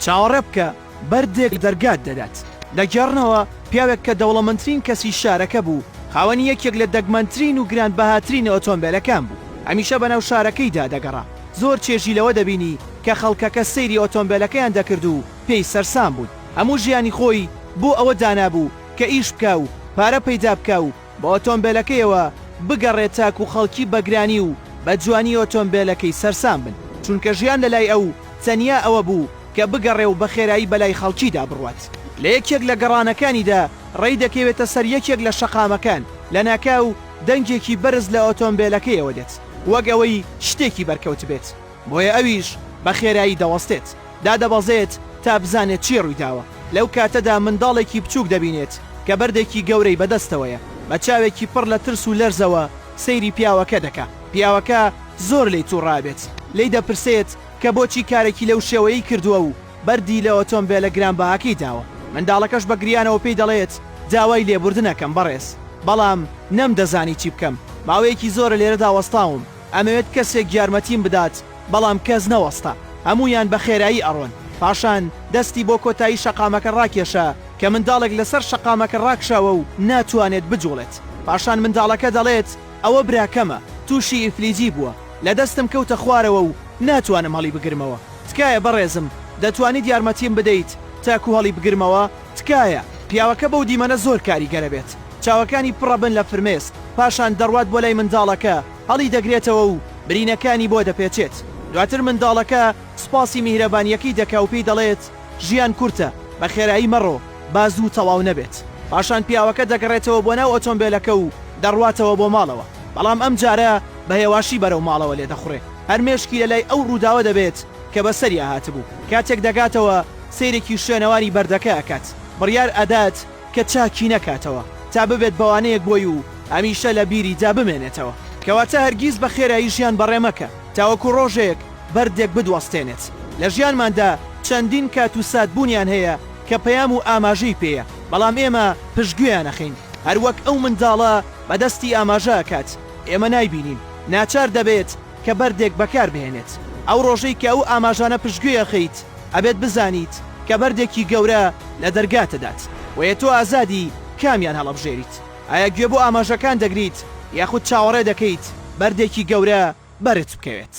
چاوەڕێ بکە بەردێک دەرگات دەدات. دەگێڕنەوە، پیاوێک کە دەوڵەمەندترین کەسی شارەکە بوو، خاوەنی یەکێک لە دەگمەنترین و گرانبەهاترین ئۆتۆمبێلەکان بوو. هەمیشە بەناو شارەکەیدا دەگەڕا. زۆر چێژی لەوە دەبینی کە خەڵکەکە سەیری ئۆتۆمبێلەکەیان دەکرد و پێی سەرسام بوون. هەموو ژیانی خۆی بۆ ئەوە دانابوو کە ئیش بکا و پارە پەیدا بکا و بە ئۆتۆمبێلەکەیەوە بگەڕێ تاکو خەڵکی بە گرانی و بە جوانی ئۆتۆمبێلەکەی سەرسام بن، چونکە ژیان لە لای ئەو تەنیا ئەوە بوو کە بگەڕێ و بە خێرایی بە لای خەڵکیدا بڕوات. لە یەکێک لە گەڕانەکانیدا ڕێی دەکەوێتە سەر یەکێک لە شەقامەکان، لەناکاو دەنگێکی بەرز لە ئۆتۆمبێلەکەیەوە دێت، وەک ئەوەی شتێکی بەرکەوتبێت، بۆیە ئەویش بە خێرایی دەوەستێت. دادەبەزێت تا بزانێت چی ڕوویداوە، لەو کاتەدا منداڵێکی بچووک دەبینێت کە بەردێکی گەورەی بەدەستەوەیە، بە چاوێکی پڕ لە ترس و لەرزەوە سەیری پیاوەکە دەکا، پیاوەکە زۆر لێی توڕە ئەبێت، لێی دەپرسێت کە بۆچی کارێکی لەو شێوەیەی کردووە و بەردی لە ئۆتۆمبێلە گرانبەهاکەی داوە، منداڵەکەش بە گریانەوە پێی دەڵێت داوای لێبوردن ئەکەم بەڕێز، بەڵام نەمدەزانی چی بکەم، ماوەیەکی زۆرە لێرەدا وەستاوم، ئەمەوێت کەسێک یارمەتیم بدات، بەڵام کەس نەوەستا، هەموویان بە خێرایی ئەڕۆن. پاشان دەستی بۆ کۆتایی شەقامەکە ڕاکێشا کە منداڵێک لەسەر شەقامەکە ڕاکشاوە و ناتوانێت بجوڵێت. پاشان منداڵەکە دەڵێت، ئەوە براکەمە، تووشی ئیفلیجی بووە، لە دەستم کەوتە خوارەوە و ناتوانم هەڵیبگرمەوە. تکایە بەڕێزم، دەتوانیت یارمەتیم بدەیت تاکوو هەڵیبگرمەوە؟ تکایە! پیاوەکە بەو دیمەنە زۆر کاریگەرەبێت. چاوەکانی پڕەبن لە فرمێسک. پاشان دەڕوات بۆ لای منداڵەکە، هەڵیدەگرێتەوە و برینەکانی بۆ دەپێچێت. دواتر منداڵەکە سوپاسی میهرەبانییەکەی دەکا و پێی دەڵێت، ژیان کورتە، بە خێرایی مەڕۆ، با زوو تەواو نەبێت. پاشان پیاوەکە دەگەڕێتەوە بۆ ناو ئۆتۆمبێلەکە و دەڕواتەوە بۆ ماڵەوە. بەڵام ئەمجارە بە هێواشی بەرەو ماڵەوە لێدەخوڕێ. هەر مێشکی لەلای ئەو ڕووداوە دەبێت کە بەسەریا هاتبوو. کاتێک دەگاتەوە سەیرێکی شوێنەواری بەردەکە ئەکات. بڕیار ئەدات کە چاکی نەکاتەوە تا ببێت بە وانەیەک بۆی و هەمیشە لە بیریدا بمێنێتەوە. کەواتە هەرگیز بە خێرایی ژیان بەڕێ مەکە تاوەکو ڕۆژێک بەردێک بتوەستێنێت. لە ژیانماندا چەندین کات و سات بوونیان هەیە کە پەیام و ئاماژەی پێیە، بەڵام ئێمە پشتگوێیان ئەخەین. هەروەک ئەو منداڵە بە دەستی ئاماژە ئەکات، ئێمە نایبینین. ناچار دەبێت کە بەردێک بەکار بهێنێت. ئەو ڕۆژەی کە ئەو ئاماژانە پشتگوێ ئەخەیت، ئەبێت بزانیت کە بەردێکی گەورە لە دەرگات ئەدات. بۆیە تۆ ئازادی کامیان هەڵەبژێریت. ئایا گوێ بۆ ئاماژەکان دەگریت یاخود چاوەڕێ دەکەیت بەردێکی گەورە بەرت بکەوێت؟